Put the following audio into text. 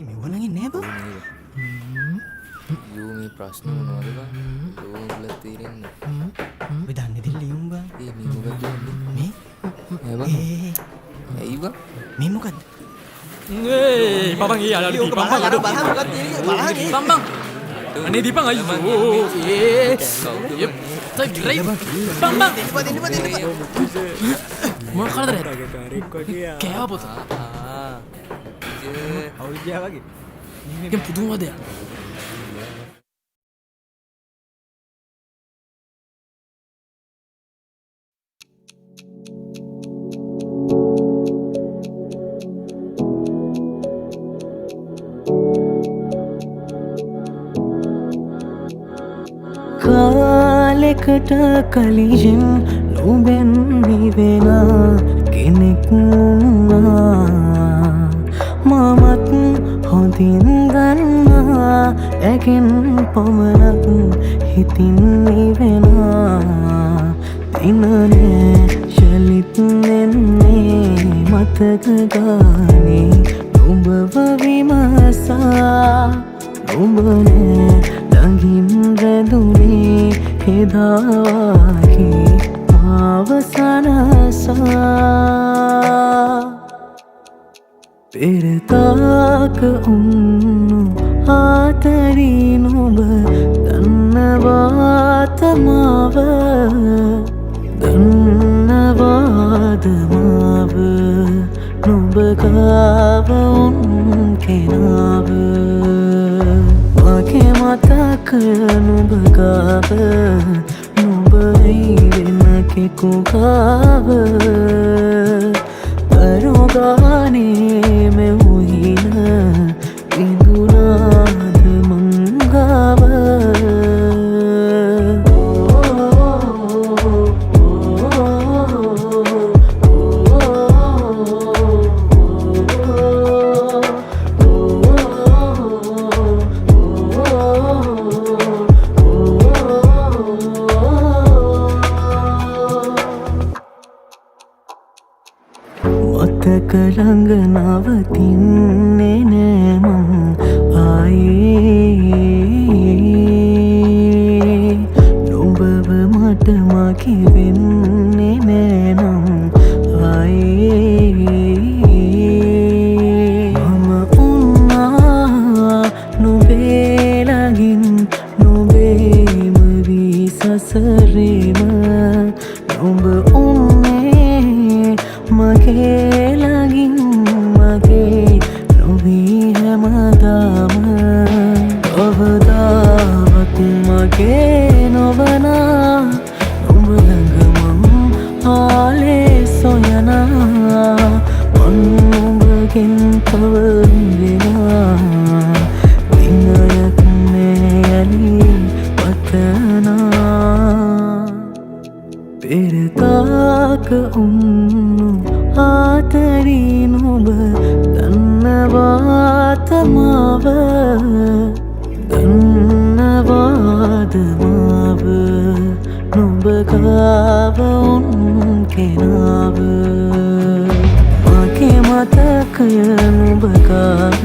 මෙව නම් එන්නේ නෑ බං. යෝ මේ ප්‍රශ්න මොනවද බං? යෝ උඹලා තේරෙන්නේ. ඔය දන්නේ දෙන්න ලියුම් බං. ඒ මේ මොකද්ද මේ? නෑ බං. ඒ ඇයි බං? මේ මොකද්ද? ඒ බබන් ඒ අර ඕක දීපන් බලහන් අර බලහන් මොකක්ද තියෙන්නේ බලහන් ඒ. බං බං අනේ දීපන් අයියෝ ඒ ඒ බං බං දෙන්න බා දෙන්න බා දෙන්න බා. මොන කරදරයක්ද කෑවා පොත. අවුල් ගියා වගේ. මේකෙන් පුදුම වදයක්. කාලෙකට කලින් නුඹෙන් නිවෙන කෙනෙක් වුණා. මමත් හොඳින් දන්නා ඇගෙන් පමණක් හිතින් නිවෙන දිනනේ ශලිත් නෙන්නේ මතක ගානේ නුඹව විමසා. නුඹ නෑ ළඟින් රැඳුනේ එදා වාගේ මාව සනසා. පෙරතාක උන්නු ආතරී නුඹ දන්නවාත මාව, දන්නවාද මාව, නුඹ ගාව උන් කෙනාව. මගේ මතකය නුඹ ගාව, නුඹ ඇයි වෙන කෙකු ගාව. දරුගානේ මෙව්හින ඉඳුනාද මං ගාව. මතක ළඟ නවතින්නේ නෑ මං ආයේ. නුඹව මට මගේ වෙන්නේ නෑ නම් ආයේ. මම උන්නා නුඹේ ළඟින්, නුඹේම වී සසරේම. නුඹ උන්නේ මගේ ළඟින්, මගේ නොවී හැමදාම. කවදාවත් මගේ නොවනා නුඹ ළඟ මං ආලේ සොයනා. මං නුඹගෙන් තව වෙනා දිනයක් මේ යලි පතනා. පෙරතාක උන්නු ආතරී නුඹ දන්නවාත මාව, දන්නවාද මාව, නුඹ ගාව උන් කෙනාව. මගේ මතකය නුඹ ගාව,